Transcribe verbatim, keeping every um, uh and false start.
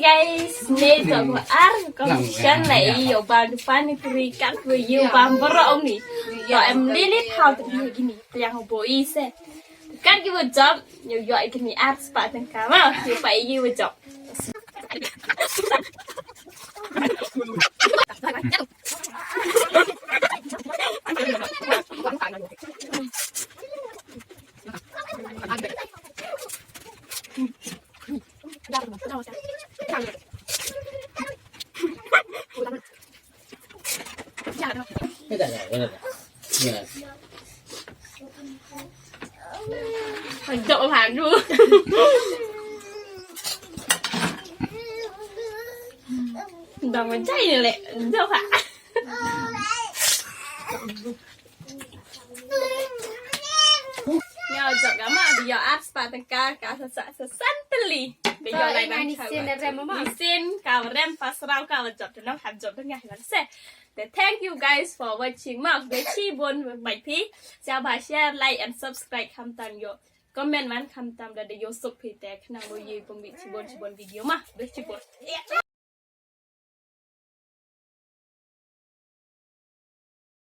Guys, ne to ko ar ko shan la i yo bam du pani puri kat ko yo bam boro ong ni. To em lili thau to bi gini. To yang bo i se. Kat ki bo job yo yo i gini ar spah tyngka ma. Yo pa i ki bo job. Dok han du. Dok ma jai le. Dok ha. Nyaw jok ga ma, da yo ar spah tyngka ka sa sa sa san tylli. Da yo lai nang ni sen da rem ma. Ni sen ka rem pas rau ka jok da nang hap jok da ngai lan se. Te thank you guys for watching ma. Be chi bon bai phi. Sa ba share, like and subscribe kham tan yo. Comment man kham tam da da yo suk phi te khnang bo ye pung bi chi bon chi bon video ma. Be chi bon.